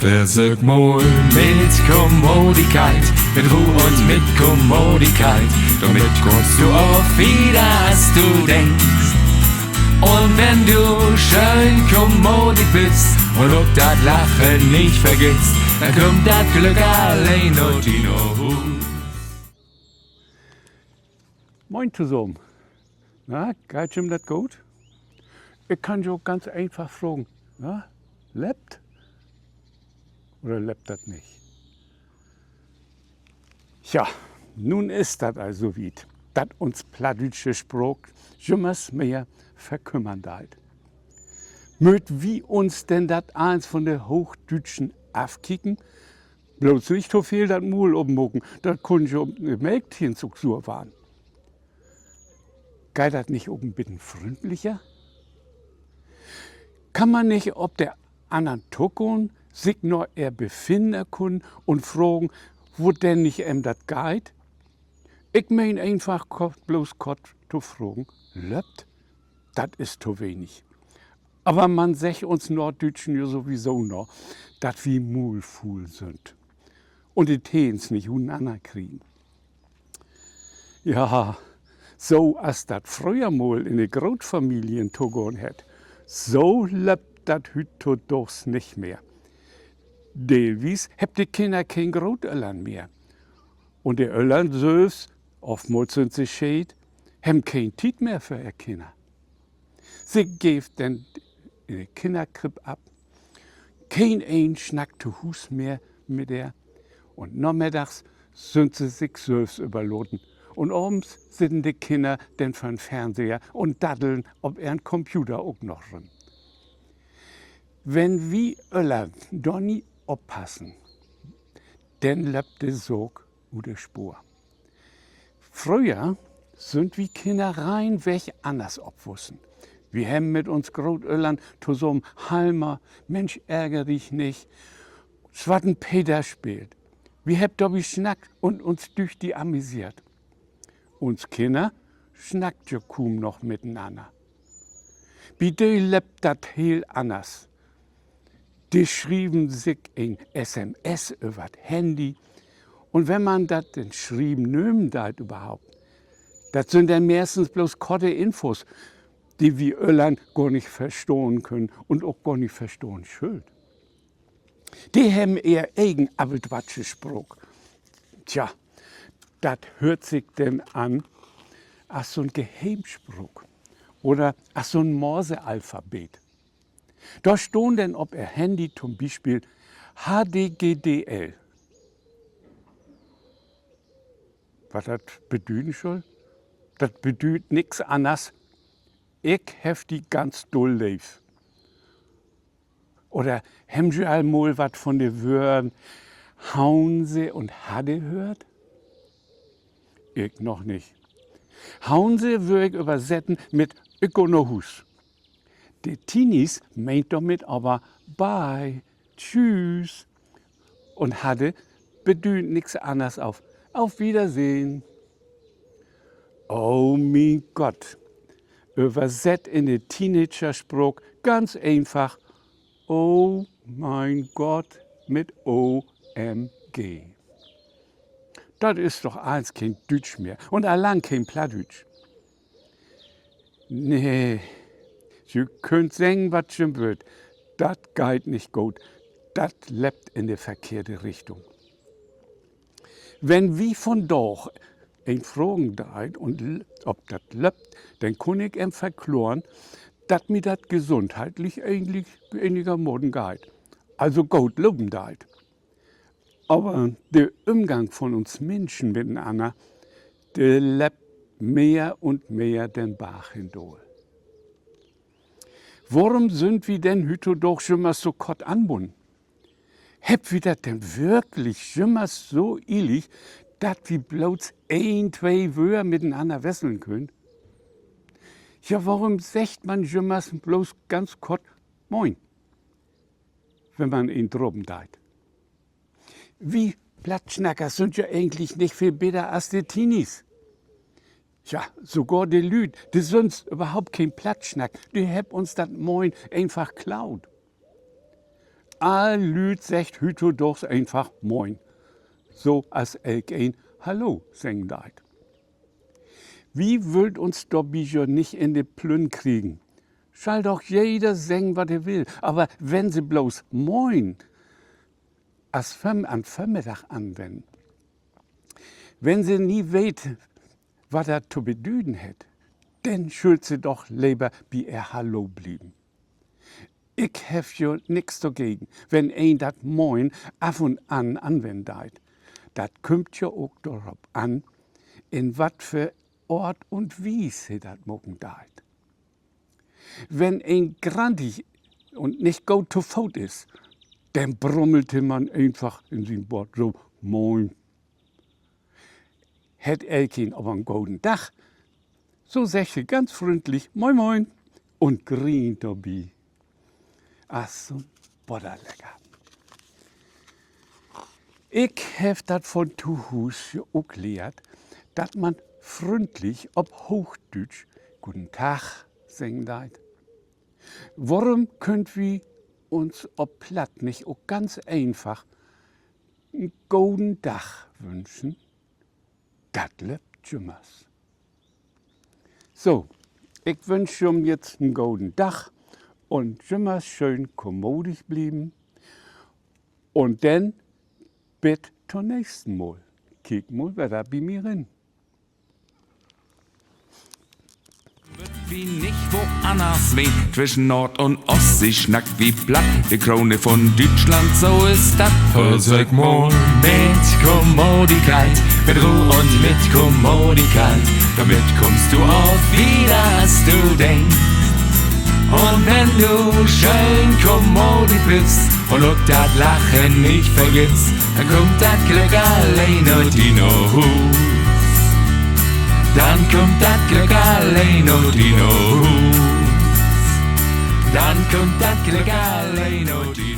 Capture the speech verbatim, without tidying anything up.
Versöök mal mit Kommodigkeit, mit Roh un mit Kommodigkeit, dormit kummst du ok wieder, as du denkst. Un wenn du schöön kommodig büst un ok dat Lachen nich vergittst, denn kummt dat Glück alleen na di na Huus. Moin tosamen. Na, geiht jüm dat goot? Ik kann jo ok ganz eenfach fragen, na, leevt? Oder leevt dat nich? Tja, nu is dat al so wiet, dat uns plattdüütsche Spraak jümmers mehr verkümmern deit. Mööt wi uns denn dat allens von de Hoochdüütschen afkieken? Bloots nich to veel dat Muul opmaken, dat kunn jo de Melkteens ok suur warrn. Geiht dat nich ok en beten fründlicher? Kann man nich op de annern togahn, sik na ehr Befinnen erkunnen un fragen, wo denn nich em dat geiht? Ik meen eenfach kort, bloots kort to fragen, leevt? Dat is to wenig. Aver man seggt uns Noorddüütschen jo sowieso na, dat wi muulfuul sünd un de Teens nich utenanner kriegen. Ja, so as dat fröher mal in de Grootfamilien togahn hett, so löppt dat hüüttodaags nich mehr. Deelwies hebbt de Kinner keen Grootöllern mehr. Un de Öllern sülvst, oftmals sünd se scheedt, hebben keen Tiet mehr för ehr Kinner. Se geevt denn in de Kinnerkripp af. Keen een snackt to Huus mehr mit ehr. Un nameddags sünd se sik sülvst överlaten. Un avends sitten de Kinner denn vör'n Fernseher un daddeln op ehren Computer ok noch rüm. Wenn wi Öllern dor nich oppassen, denn löppt de Saak ut de Spoor. Fröher sünd wi Kinner reinweg anners opwussen. Wi hebben mit uns Grootöllern tosamen Halma, Mensch, ärger dich nicht, Swatten Peter speelt. Wi hebbt dorbi snackt un uns düchtig amüseert. Uns Kinner snackt jo kuum noch mitenanner. Bi de löppt dat heel anners. De schrieven sik en S M S över't Handy. Un wenn man dat denn Schrieven nömen deit överhaupt, dat sünd denn meistens bloots korte Infos, de wi Öllern gor nich verstahn köönt un ok gor nich verstahn schüllt. De hebben ehr egen appeltwatsche Spraak. Tja, dat höört sik denn an as so'n Geheemspraak oder as so'n Morsealphabet. Dor stahn denn op ehr Handy to'n Bispeel H D G D L. Wat dat bedüden schull? Dat bedüüdt nix anners: Ik heff di ganz dull leev. Oder hebben ji al mal wat von de Wöör Haunse un Hadde höört? Ik noch nich. Haunse wöör ik översetten mit Ik gah na Huus. De Teenies meent dormit aver Bye, Tschüüs. Un Hadde bedüüdt nix anners as Auf Wiedersehen. Oh mien Gott, översett in de Teenagerspraak ganz eenfach: Oh mein Gott, mit O M G. Dat is doch allens keen Düütsch mehr un al lang keen Plattdüütsch. Nee, ji köönt seggen, wat ji wüllt. Dat geiht nich goot. Dat löppt in de verkehrte Richtung. Wenn wi vondaag een fragen deit un l-, op dat löppt, denn kunn ik em verkloren, dat mi dat gesundheitlich egentlich enigermaten geiht. Also goot lopen deit. Aver de Ümgang von uns Minschen mitenanner, de löppt mehr un mehr den Barg hendaal. Worüm sünd wi denn hüüttodaags jümmers so kort anbunnen? Hebbt wi dat denn würklich jümmers so ielig, dat wi bloots een, twee Wöör mitenanner wesseln köönt? Ja, worüm seggt man jümmers bloots ganz kort Moin, wenn man een drapen deit? Wi Plattsnackers sünd ja egentlich nich veel beter as de Teenies. Ja, sogor de Lüüd, de sünst överhaupt keen Platt snackt, de hebbt uns dat Moin eenfach klaut. All Lüüd seggt hüüttodaags eenfach Moin, so as elkeen Hallo seggen deit. Wi wüllt uns dorbi jo nich in de Plünn kriegen. Schall doch jeder seggen, wat he will, aver wenn se bloots Moin as Vör-, an Vörmiddag anwennen, wenn se nie weet, wat dat to bedüden hett, denn schüllt se doch lever bi ehr Hallo blieven. Ik heff jo nix dorgegen, wenn een dat Moin af un an anwennen deit. Dat kümmt jo ok dorop an, in wat för Oort un Wies he dat maken deit. Wenn een grantig un nich goot to Foot is, denn brummelt he man eenfach in sien Boort so: Moin. Hett elkeen aver en goden Dag, so seggt he ganz fründlich: Moin, moin, un grient dorbi as so'n Bodderlecker. Ik heff dat von tohuus ok lehrt, dat man fründlich op Hoochdüütsch Guten Tag seggen deit. Worüm köönt wi uns op Platt nich ok ganz eenfach en goden Dag wünschen? Dat löppt jümmers. So, ik wünsch jüm jetzt en goden Dag un jümmers schöön kommodig blieven. Un denn bit to'n nächsten Mal. Kiek mal wedder bi mi rin. Wi nich woanners ween, twischen Noord- un Oostsee snackt wi Platt. De Krone von Düütschland, so is dat. Versöök mal mit Kommodigkeit, mit Roh un mit Kommodigkeit, dormit kummst du ok wieder, as du denkst. Un wenn du schöön kommodig büst un ok dat Lachen nich vergittst, denn kummt dat Glück alleen na di na Huus. Denn kummt dat Glück alleen na di na Huus. Denn kummt dat Glück alleen na di